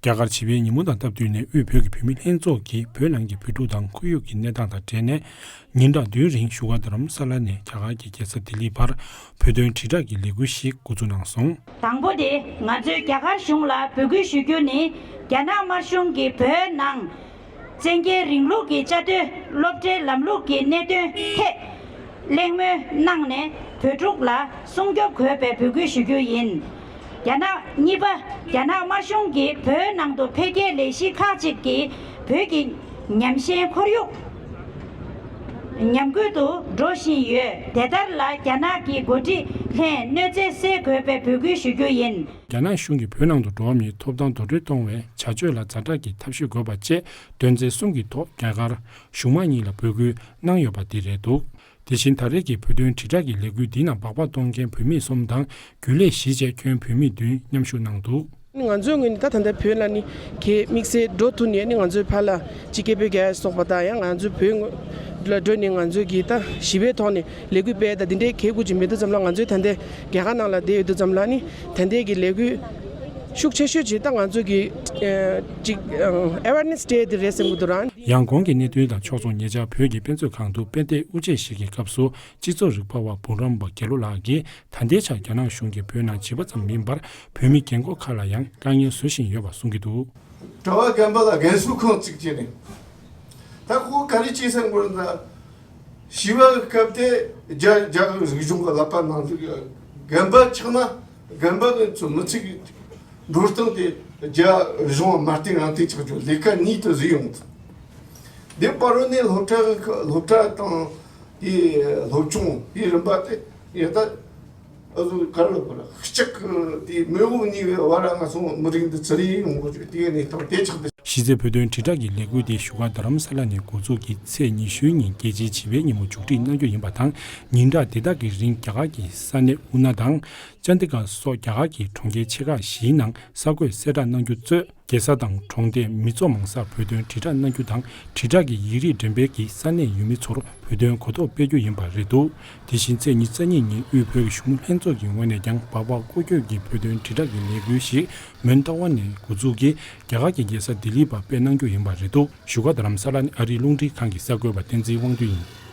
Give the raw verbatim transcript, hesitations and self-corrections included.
རྒྱ་གར་བྱིས་པའི་ཉིན་མོ་དང་སྟབས་བསྟུན་ནས་དབུས་བོད་ཀྱི་བུད་མེད་ལྷན་ཚོགས་ཀྱིས་བོད་ནང་གི་བོད་ཕྲུག་དང་ཁོར་ཡུག་གི་གནས་སྟངས་དང་འབྲེལ་ནས། ཉིན་གྲངས་བདུན་རིང་བཞུགས་སྒར་རྡ་རམ་ས་ལ་ནས་རྒྱ་གར་གྱི་རྒྱལ་ས་ལྡི་ལིའི་བར་བོད་དོན་དྲིལ་བསྒྲགས་ཀྱི་ལས་འགུལ་ཞིག་འགོ་འཛུགས་གནང་སོང་། དང་པོ་དེ། ང་ཚོས་རྒྱ་གར་གཞུང་ལ་འབོད་སྐུལ་ཞུ་རྒྱུ་ནི། རྒྱ་ནག་དམར་གཞུང་གིས་བོད་ནང་བཙན་རྒྱལ་རིང་ལུགས་ཀྱི་བཅའ་སྡོད་སློབ་གྲྭའི་ལམ་ལུགས་ཀྱི་གནད་དོན་ཐད་གླེང་མོལ་གནང་ནས། བོད་ཕྲུག་ལ་སྲུང་སྐྱོབ་དགོས་པའི་འབོད་སྐུལ་ཞུ་རྒྱུ་ཡིན། རྒྱ་ནག་གཉིས་པ། རྒྱ་ནག་དམར་གཞུང་གིས་བོད་ནང་དུ་འཕེལ་རྒྱས་ལས་གཞི་ཁག་ཅིག་གིས་བོད་ཀྱི་ཉམས་ཞན་ཁོར་ཡུག་ཉམས་རྒུད་དུ་འགྲོ་བཞིན་ཡོད། དེ་ལྟར་ལ་རྒྱ་ནག་གི་འགོ་ཁྲིད་ལྷན་གནོད་འཚེ་སེལ་དགོས་པའི་འབོད་སྐུལ་ཞུ་རྒྱུ་ཡིན། རྒྱ་ནག་གཞུང་གིས་བོད་ནང་དུ་འགྲོ་བ་མིའི་ཐོབ་ཐང་རྡོག་རོལ་གཏོང་བའི་བྱ་སྤྱོད་ལ་ཛ་དྲག་གི་ཐབས་ཤེས་དགོས་པ་བཅས་དོན་ཚན་གསུམ་གྱི་ཐོག་རྒྱ་གར་གཞུང་མང་གཉིས་ལ་འབོད་སྐུལ་གནང་ཡོད་པ་འདི་རེད་འདུག་དེ་བཞིན་ད་རེས་ཀྱི་བོད་དོན་དྲིལ་བསྒྲགས་ཀྱི་ལས་འགུལ་འདི་ནང་སྦག་སྦག་གཏོང་མཁན་བོད་མི་གསུམ་དང་རྒྱུན་ལས་བཞི་བཅས་ཁྱོན་བོད་མི་བདུན་མཉམ་ཞུགས་གནང་འདུག་ང་ཚོའི་ངོས་ནས་ད་ད་ལྟ་བོད་ལ་ནི་གལ་དམིགས་བསལ་འགྲོ་ཐུབ་ནས་ནི་ང་ཚོའི་ཕར་ལ་སྤྱི་སྐད་བོད་རྒྱ་སོགས་པ་དང་ཡང་ང་ཚོའི་བོད་ངོས་ལ་འགྲོ་ནས་ང་ཚོའི་གི་ད་ཞི་བའི་ཐོག་ནས་ལས་འགུལ་སྤེལ་ད་འདི་འདྲའི་གལ་དགོས་ཀྱི་མེད་དུས་ཙམ་ལ། ང་ཚོའི་ད་ལྟ་རྒྱ་གར་ནང་ལ་བསྡད་ཡོད་དུས་ཙམ་ལ་ནི་ད་ལྟའི་གི་ལས་འགུལ་ཤུགས་ཆེ་ཤོས་ཅིག་ད་ང་ཚོ་གི་ཨ་ཅིག་ཨ་awareness day དེ་རེད་བསམ་གྱི་འདུག་ར། ཡང་གོང་གི་གནད་དོན་དང་ཕྱོགས་མཚུངས་ཉེ་ཆར་བོད་ཀྱི་དཔེ་མཛོད་ཁང་དུ་དཔེ་དེབ་དབུ་འབྱེད་ཞིག་གི་སྐབས་སུ་སྤྱི་ཚོགས་རིག་པ་བ་འབུམ་རམས་པ་དགེ་བློ་ལགས་ཀྱིས་ད་ལྟའི་ཆར་རྒྱ་ནག་གཞུང་གིས་བོད་ནང་བྱིས་པ་ཙམ་མིན་པར་བོད་མི་རྒན་འཁོགས་ཁག་ལ་ཡང་དཀའ་ངལ་བཟོ་བཞིན་ཡོད་པ་གསུང་གི་འདུག་གྲྭ་པ་རྒན་པ་ལ་རྒན་གསོ་ཁང་བཙུགས་བྱས་ནས། ད་ཁོ་ག་རེ་བྱས་ཟེར་དགོས་ན། བྱིས་པ་སྐབས་དེ་རྒྱ་རྒྱ་རིག་གཞུང་གི་ཀླད་པ་ནང་དུ་རྒན་པ་ཆགས་ན། རྒན་པ་གི་ཚོ་མི་ཚེ་གི་འགྲོ་སྟངས་དེ་རྒྱ་གཞུང་མ་བསྟེན་རང་བསྟེན་ཆགས་རྒྱུ་ལས་ཀ་གཉིས་དུ་བཟོས་ཡོང་། དེ་བར་དུ་ནས་སློབ་གྲྭ་སློབ་གྲྭ་དང་དེ་སློབ་ཆུང་དེ་རིམ་པ་དེ་ཡ་ད། ཨ་ཟུ་གར་ལ་བར་ལྕག་དེ་མེ་འོབ་གཉིས་པའི་བར་ང་ཚོ་མི་རིགས་འདི་ཚུར་ཡོང་དགོས་ཀྱི་དེའི་གནས་སྟངས་དེ་ཆགས་ཏེ། གཞི་རྩའི་བོད་དོན་དྲིལ་བསྒྲགས་ཀྱི་ལས་འགུལ་དེ་བཞུགས་སྒར་རྡ་རམ་ས་ལ་ནས་འགོ་འཛུགས་ཀྱིས་ཚེས་ཉི་ཤུའི་ཉིན་རྒྱལ་སྤྱིའི་བྱིས་པའི་ཉིན་མོ་མཇུག་སྒྲིལ་གནང་རྒྱུ་ཡིན་པ་དང་། ཉིན་གྲངས་འདི་དག་གི་རིང་རྒྱ་གར་གྱི་ས་གནས་ཨུ་ན་དང་ཅན་དི་གར་སོགས་རྒྱ་གར་གྱི་གྲོང་ཁྱེར་ཆེ་ཁག་བཞིའི་ནང་གསར་འགོད་གསལ་བསྒྲགས་གནང་རྒྱུ་གཙོས། རྒྱལ་ས་དང་གྲོང་སྡེ་མི་ཚོ་མང་སར་བོད་དོན་དྲིལ་བསྒྲགས་གནང་རྒྱུ་དང་། དྲིལ་བསྒྲགས་ཀྱི་ཡིག་རིགས་འགྲེམས་སྤེལ་གྱིས་ས་གནས་ཡུལ་མི་ཚོར་བོད་དོན་གོ་རྟོགས་སྤེལ་རྒྱུ་ཡིན་པ་རེད་འདུག་དེ་བཞིན་ཚེས་ཉི་ཤུ་རྩ་གཉིས་ཉིན་དབུས་བོད་ཀྱི་གཞོན་ནུ་ལྷན་ཚོགས་ཀྱི་ངོས་ནས་ཀྱང་སྦག་སྦག་སྐོར་སྐྱོད་ཀྱི་བོད་དོན་དྲིལ་བསྒྲགས་ཀྱི་ལས་འགུལ་ཞིག་མོན་རྟ་དབང་ནས་འགོ་འཛུགས་ཀྱིས་རྒྱ་གར་གྱི་རྒྱལ་ས་ལྡི་ལིའི་བར་སྤེལ་གནང་རྒྱུ་ཡིན་པ་རེད་འདུག་བཞུགས་སྒར་རྡ་རམ་ས་ལ་ནས་ཨ་རིའི་རླུང་འཕྲིན་ཁང་གི་གསར་འགོད་པ་བསྟན་འཛིན་དབང་འདུས་ཡིན།